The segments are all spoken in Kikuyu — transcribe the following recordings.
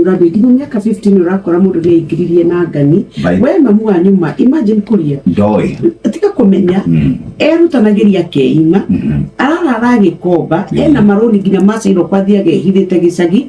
ũrathiĩ nginya mĩaka 15 ũrakora mũndũ nĩ aingĩririe na ngani. Bye. We mamu wanyu ma imagine kũria Ndoĩ. Tiga kũmenya. Erutanagĩria akeima, ararara agĩkomba, ena marũni nginya macairwo kwathiaga ehithĩte gĩcagi.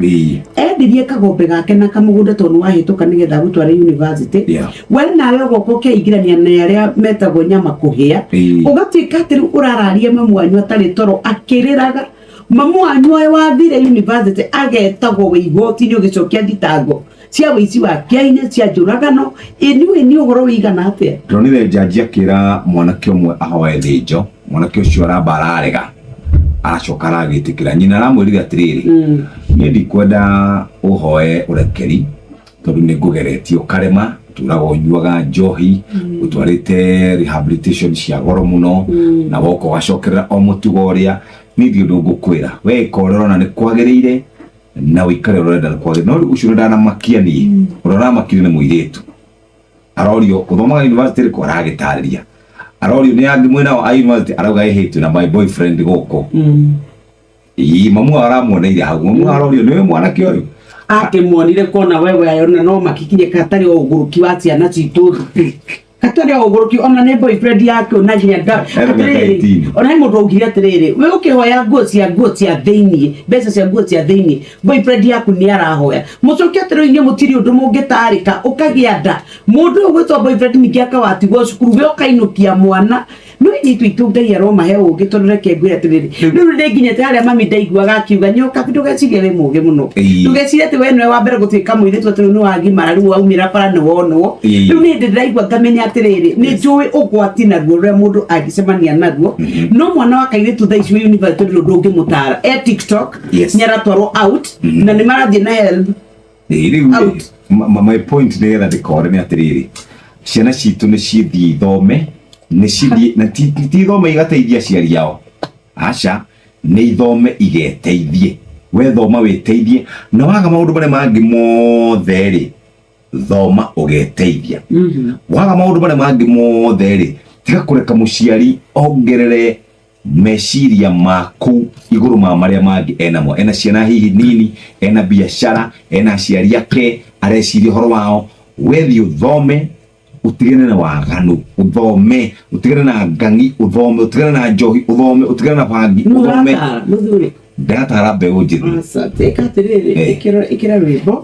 Endirie kagombe gake na kamũgũnda tondũ nĩ wahĩtũka nĩgetha agũtware university. We nawe ũgoka ũkeingĩrania na arĩa metagwo nyama kũhĩa. Ũgatuĩka atĩ rĩu ũrararia mamu wanyu atarĩ toro akĩrĩraga. Mamu wanyu ũyũ wathire university agetagwo wĩ igoti-inĩ ũgĩcokia thitango cia wĩici wa kĩahinya, cia njũragano. Anyway, nĩ ũhoro wĩigana atĩa? Ndonire njanji akĩra mwanake ũmwe ahoe thĩnjo, mwanake ũcio aramba ararega, aracoka aragĩtĩkĩra. Nyina aramwĩrire atĩrĩrĩ, niĩ ndikwenda ũhoe ũrekeri tondũ nĩ ngũgeretie ũkarema, ũtũraga ũnyuaga njohi, ũtwarĩte rehabilitation cia goro mũno, na woka ũgacokerera o mũtugo ũrĩa. Niĩ ndirĩ ũndũ ngũkwĩra, we ĩka ũrĩa ũrona nĩ kwagĩrĩire na ũikare ũrĩa ũrenda nĩ kwagĩrĩire. No rĩu ũcio ndanamakia niĩ, ũrĩa ũramakirie nĩ mũirĩtu. Arorio ũthomaga university ĩrĩkũ, aragĩtarĩria. Arorio nĩ angĩ mwĩnao a university, arauga ĩhĩ twĩna my boyfriend gũkũ. Ii, mamu wao aramuoneire hau. Mamu wao arorio nĩwe mwanake ũyũ. Akĩmuonire kona wewe ayona no makikinye katarĩ o ũgũrũki wa ciana citũ thukuru, katarĩ o ũgũrũki ona nĩ boyfriend yake ona nginya nda. Ena mĩaka Atĩrĩrĩ, 18. ona he mũndũ augire atĩrĩrĩ, we ũkĩhoya nguo cia thĩiniĩ, mbeca cia nguo cia thĩiniĩ, boyfriend yaku nĩ arahoya. Mũcoke atĩrĩ, inyuĩ mũtirĩ ũndũ mũngĩtarĩka. Ũkagĩa nda, mũndũ ũyũ gwĩtwo boyfriend ningĩ akawatigwo cukuru, we ũkainũkia mwana. No ithuĩ itũ Ngai aromahe ũgĩ, tondũ reke ngwĩre atĩrĩrĩ, rĩu nĩ nginyĩte harĩa mami ndaiguaga akiuga nyoka, ndũgecirie wĩ mũgĩ mũno. Ndũgecirie atĩ we nĩwe wa mbere gũtuĩka mũirĩtu, atĩ rĩu nĩ wagimara, rĩu waumĩra bara nĩ wonwo. Rĩu nĩ hĩndĩ ndĩraigua ngamenya atĩrĩrĩ, nĩ njũĩ ũgwati naruo rũrĩa mũndũ angĩcemania naruo. No mwana wa kairĩtu thaa ici wĩ university ndũrĩ ũndũ ũngĩmũtara e TikTok. Nĩ aratwarwo out na nĩ marathiĩ na help. Ĩĩ, rĩu Out. My point nĩgetha ndĩkore nĩ atĩrĩrĩ, ciana citũ nĩ cithiĩ ithome, nĩ cithiĩ na ti ithome igateithia aciari ao, aca, nĩ ithome igeteithie. We thoma wĩteithie, na waga maũndũ marĩa mangĩ mothe rĩ, thoma ũgeteithia. Waga maũndũ marĩa mangĩ mothe rĩ, tiga kũreka mũciari ongerere meciria maku igũrũ ma marĩa mangĩ enamo. Ena ciana hihi nini, ena biacara, ena aciari ake areciria ũhoro wao. Wethiĩ ũthome ũtigane na waganu, ũthome ũtigane na ngangi, ũthome ũtigane na njohi, ũthome ũtigane na bangi, ũthome. Nũratara mũthuri? Ndĩratara mbeũ njĩthĩ. Aca, ĩka atĩrĩrĩ. Ĩkĩra rwĩmbo.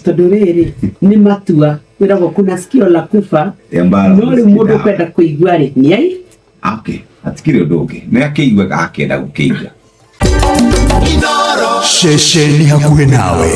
Tondũ rĩrĩ nĩ matua kwĩragwo kuna sikio la kufa. Ya mbara. No rĩu mũndũ ũkwenda kũigua rĩ nĩ ai. Okay, hatikĩrĩ ũndũ ũngĩ, nĩ akĩigue akĩenda gũkĩigua. Ceceni hakuhĩ nawe.